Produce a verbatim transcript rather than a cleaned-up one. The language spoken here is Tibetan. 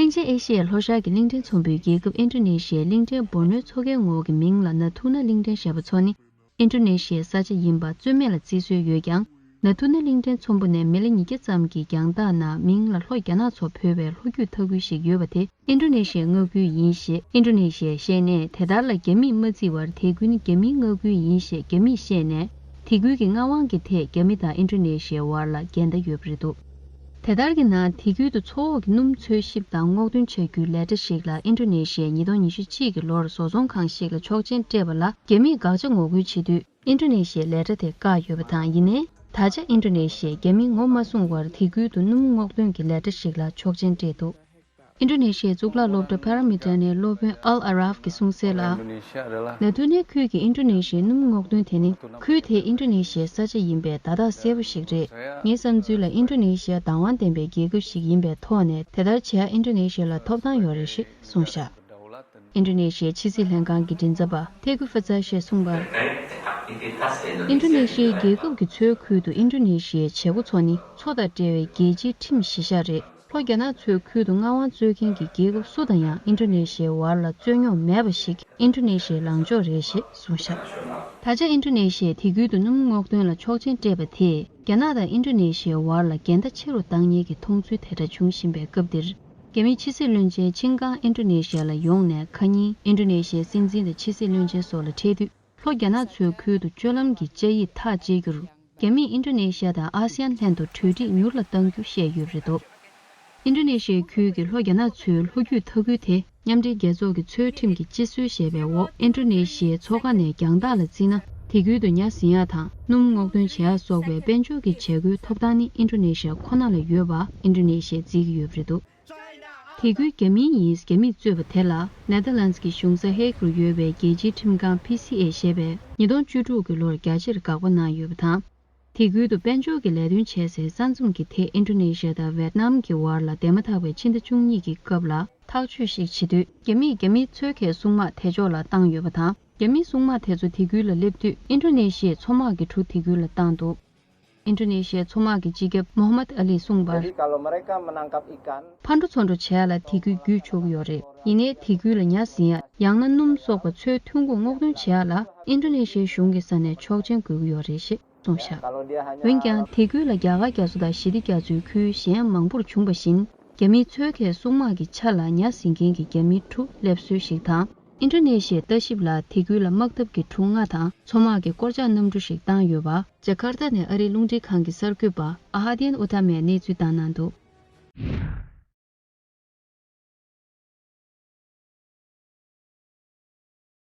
གླིང་ཆེན་ཨེ་ཤི་ཡའི་ལྷོ་ཤར་གྱི་གླིང་ཕྲན་ཚོང་དཔོན་རྒྱལ་ཁབ་ཨིན་ཌོ་ནེ་ཤི་ཡའི་གླིང་ཕྲན་སྦོར་ནོའི་མཚོ་ཁའི་ངོགས་ཀྱི་མིང་ལ་ན་ཐུ་ན་གླིང་ཕྲན་ཞེས་པ་མཚོན་ནི་ཨིན་ཌོ་ནེ་ཤི་ཡའི་ས་ཆ་ཡིན་པ་རྩོད་མེད་ལ་བརྩི་སྲོལ་ཡོད་ཀྱང་། ན་ཐུ་ན་གླིང་ཕྲན་ཚོམ་བུ་ནས་མི་ལེ་ཉིས་བརྒྱ་ཙམ་གྱི་རྒྱང་ཐག་ནང་མིང་ལ་ལྷོ་རྒྱ་ནག་ཚོ་བོས་པའི་ལྷོ་རྒྱུད་མཐའ་ཁུལ་ཞིག་ཡོད་པ་དེ་ཨིན་ཌོ་ནེ་ཤི་ཡའི་མངའ་ཁུལ་ཡིན་ཞེས་ཨིན་ཌོ་ནེ་ཤི་ཡས་བཤད་ནས། དེ་ལྟར་ལ་རྒྱ་མིས་མ་བརྩིས་བར་དེ་ཁུལ་ནི་རྒྱ་མིའི་མངའ་ཁུལ་ཡིན་ཞེས་རྒྱ་མིས་བཤད་ནས། དེ་ཁུལ་གྱི་མངའ་དབང་གི་ཐད་རྒྱ་མི་དང་ཨིན་ཌོ་ནེ་ཤི་ཡའི་བར་ལ་འགལ་ཟླ་ཡོད་པ་རེད་འདུག་དེ་ལྟར་གྱི་ནང་དེ་ཁུལ་དུ་མཚོ་འོག་གི་སྣུམ་འཚོལ་ཞིབ་དང་སྔོག་འདོན་བྱ་རྒྱུའི་ལས་གྲྭ་ཞིག་ལ་ཨིན་ཌོ་ནེ་ཤི་ཡས་ཉིས་སྟོང་ཉི་ཤུ་གཅིག་གི་ལོར་བཟོ་ཚོང་ཁང་ཞིག་ལ་ཆོག་མཆན་སྤྲད་པ་ལ་རྒྱ་མིས་དགག་བྱ་ངོ་རྒོལ་བྱེད་དུས། ཨིན་ཌོ་ནེ་ཤི་ཡས་ལས་གྲྭ་དེ་བཀག་ཡོད་པ་དང་། ཡིན་ནའི་ད་ཆ་ཨིན་ཌོ་ནེ་ཤི་ཡས་རྒྱ་མིས་ངོ་མ་བསྲུང་བར་དེ་ཁུལ་དུ་སྣུམ་སྔོག་འདོན་གྱི་ལས་གྲྭ་ཞིག་ལ་ཆོག་མཆན་སྤྲད་འདུག་ཨིན་ཌོ་ནེ་ཤི་ཡའི་གཙུག་ལག་སློབ་གྲྭ་ཕ་ར་མི་ཊ་ནས་སློབ་དཔོན་ཨལ་ཨ་རཱབ་ཀྱིས་གསུངས་གསལ་ལ། ན་ཐུ་ནའི་ཁུལ་གྱི་ཨིན་ཌོ་ནེ་ཤི་ཡའི་སྣུམ་སྔོག་འདོན་དེ་ནི་ཁུལ་དེ་ཨིན་ཌོ་ནེ་ཤི་ཡའི་ས་ཆ་ཡིན་པའི་བརྡ་རྟགས་གསལ་པོ་ཞིག་རེད། ངའི་བསམ་ཚུལ་ལ་ཨིན་ཌོ་ནེ་ཤི་ཡ་བདག་དབང་ལྡན་པའི་རྒྱལ་ཁབ་ཞིག་ཡིན་པའི་ཐོག་ནས་དེ་ལྟར་བྱེད་ཡ་ཨིན་ཌོ་ནེ་ཤི་ཡ་ལ་ཐོབ་ཐང་ཡོད་རེད་ཞེས་གསུངས་བཞག་ཨིན་ཌོ་ནེ་ཤི་ཡའི་ཕྱི་སྲིད་ལྷན་ཁང་གི་མགྲིན་ཚབ་པ་ཐེ་གུ་ཧྥ་ཚ་ཞས་གསུངས་པར། ཨིན་ཌོ་ནེ་ཤི་ཡའི་རྒྱལ་ཁབ་ཀྱི་མཚོའི་ཁུལ་དུ་ཨིན་ཌོ་ནེ་ཤི་ཡའི་བྱེད་སྒོ་ཚོ་ནི་མཚོ་དང་འབྲེལ་བའི་རྒྱལ་སྤྱིའི་ཁྲིམས་གཞི་བཞག་རེད། ལྷོ་རྒྱ་ནག་མཚོའི་ཁུལ་དུ་མངའ་དབང་རྩོད་མཁན་གྱི་རྒྱལ་ཁབ་སུ་དང་ཡང་ཨིན་ཌོ་ནེ་ཤི་ཡའི་བར་ལ་རྩོད་རྙོག་མེད་པ་ཞིག་ཨིན་ཌོ་ནེ་ཤི་ཡའི་ལངས་ཕྱོགས་རེད་ཞེས་གསུངས་བཞག་ད་ཆ་ཨིན་ཌོ་ནེ་ཤི་ཡས་དེ་ཁུལ་དུ་སྣུམ་སྔོག་འདོན་ལ་ཆོག་མཆན་སྤྲད་པ་དེས་རྒྱ་ནག་དང་ཨིན་ཌོ་ནེ་ཤི་ཡའི་བར་ལ་འགལ་ཟླ་ཆེ་རུ་བཏང་མཁན་གྱི་མཐོང་ཚུལ་དེ་འདྲ་འབྱུང་བཞིན་པའི་སྐབས་འདིར། རྒྱ་མིའི་ཕྱི་སྲིད་བློན་ཆེན་ཆིན་ཀང་ཨིན་ཌོ་ནེ་ཤི་ཡ་ལ་ཡོང་ནས་ཁ་ཉིན་ཨིན་ཌོ་ནེ་ཤི་ཡའི་སྲིད་འཛིན་དང་ཕྱི་སྲིད་བློན་ཆེན་སོགས་ལ་འཕྲད་དུས། ལྷོ་རྒྱ་ནག་མཚོའི་ཁུལ་དུ་སྤྱོད་ལམ་གྱི་བཅའ་ཡིག་ཐག་བཅད་རྒྱུར། རྒྱ་མིས་ཨིན་ཌོ་ནེ་ཤི་ཡ་དང་ཨ་སི་ཡན་ལྷན་དུ་གྲོས་འགྲིག་མྱུར་ལ་གཏང་རྒྱུ་བཤད་ཡོད་པ་རེད་འདུག་ཨིན་ཌོ་ནེ་ཤི་ཡའི་ཁུལ་གྱི་ལྷོ་རྒྱ་ནག་མཚོའི་ལྷོ་རྒྱུད་མཐའ་ཁུལ་དེ་མཉམ་འབྲེལ་རྒྱལ་ཚོགས་ཀྱི་མཚོའི་ཁྲིམས་ཀྱི་སྤྱི་སྲོལ་ཞེས་པའི་འོག་ཨིན་ཌོ་ནེ་ཤི་ཡའི་མཚོ་ཁ་ནས་རྒྱང་ཐག་ལ་བརྩིས་ན། དེ་ཁུལ་དུ་ཉ་ཟིན་ཡག་དང་སྣུམ་སྔོག་འདོན་བྱེད་ཡག་སོགས་པའི་དཔལ་འབྱོར་གྱི་བྱེད་སྒོའི་ཐོབ་ཐང་ནི་ཨིན་ཌོ་ནེ་ཤི་ཡ་ཁོ་ན་ལ་ཡོད་པ་ཨིན་ཌོ་ནེ་ཤི་ཡས་བརྩི་གི་ཡོད་པ་རེད་འདུག་དེ་ཁུལ་རྒྱ་མིའི་ཡིན། རྒྱ་མིས་གཙོས་པ་དེ་ལ་ནེ་དར་ལན་སི་གི་གཞུང་ས་ཧེག་རུ་ཡོད་པའི་རྒྱལ་སྤྱིའི་ཁྲིམས་ཁང་ཕི་སི་ཨེ་ཞེས་པས་ཉིས་སྟོང་བཅུ་དྲུག་གི་ལོར་རྒྱ་ཆེར་དགག་པ་གནང་ཡོད་པ་དང་། དེ་ཁུལ་དུ་དཔལ་འབྱོར་གྱི་ལས་དོན་བྱེད་སའི་ས་མཚམས་ཀྱི་ཐད་ཨིན་ཌོ་ནེ་ཤི་ཡ་དང་ཝེད་ནམ་གྱི་བར་ལ་འདས་མ་ཐག་པའི་ཕྱི་ཟླ་བཅུ་གཉིས་ཀྱི་སྐབས་ལ་ཐག་གཅོད་ཞིག་བྱེད་དུས། རྒྱ་མིས་རྒྱ་མིའི་མཚོ་ཁའི་སྲུང་དམག་དེ་ཕྱོགས་ལ་བཏང་ཡོད་པ་དང་། རྒྱ་མིའི་སྲུང་དམག་དེ་ཚོ་དེ་ཁུལ་ལ་སླེབས་དུས་ཨིན་ཌོ་ནེ་ཤི་ཡའི་མཚོ་དམག་གི་གྲུ་དེ་ཁུལ་ལ་བཏང་འདུག་ཨིན་ཌོ་ནེ་ཤི་ཡའི་མཚོ་དམག་གི་སྤྱི་ཁྱབ་མོ་ཧ་མད་ཨ་ལིས་གསུངས་པར། Jadi, kalau mereka menangkap ikan, ཕར་འགྲོ་ཚུར་འགྲོ་བྱེད་ཡག་ལ་དེ་ཁུལ་བརྒྱུད་ཆོག་གི་ཡོད་རེད། ཡིན་ནའི་དེ་ཁུལ་ལ་ཉ་ཟིན་ཡག་ཡང་ན་སྣུམ་སོགས་པ་མཚོའི་ཐོན་ཁུངས་སྔོག་འདོན་བྱེད་ཡག་ལ་ཨིན་ཌོ་ནེ་ཤི་ཡའི་གཞུང་གི་ས་ནས་ཆོག་མཆན་དགོས་ཀྱི་ཡོད་རེད་ཞེས་གསུངས་བཞག་འོན་ཀྱང་དེ་ཁུལ་ལ་རྒྱ་གར་རྒྱ་མཚོ་དང་ཞི་བདེ་རྒྱ་མཚོའི་ཁུལ་གཞན་མང་པོར་བྱུང་བ་བཞིན། རྒྱ་མིའི་མཚོ་ཁའི་སྲུང་དམག་གི་ཆ་ལ་ཉ་ཟིན་མཁན་གྱི་རྒྱ་མིའི་གྲུ་སླེབས་སྲོལ་ཞིག་དང་། ཨིན་ཌོ་ནེ་ཤི་ཡའི་ལྟ་ཞིབ་ལ་དེ་ཁུལ་ལ་དམག་འཐབ་ཀྱི་གྲུ་ལྔ་དང་མཚོ་དམག་གི་སྐོར་ལྕགས་གནམ་གྲུ་ཞིག་བཏང་ཡོད་པ། ཇ་ཀར་ཏ་ནས་ཨ་རིའི་རླུང་འཕྲིན་ཁང་གི་གསར་འགོད་པ་ཨ་ཧ་དེན་ཨུ་ཐ་མས་གནས་ཚུལ་བཏང་གནང་འདུག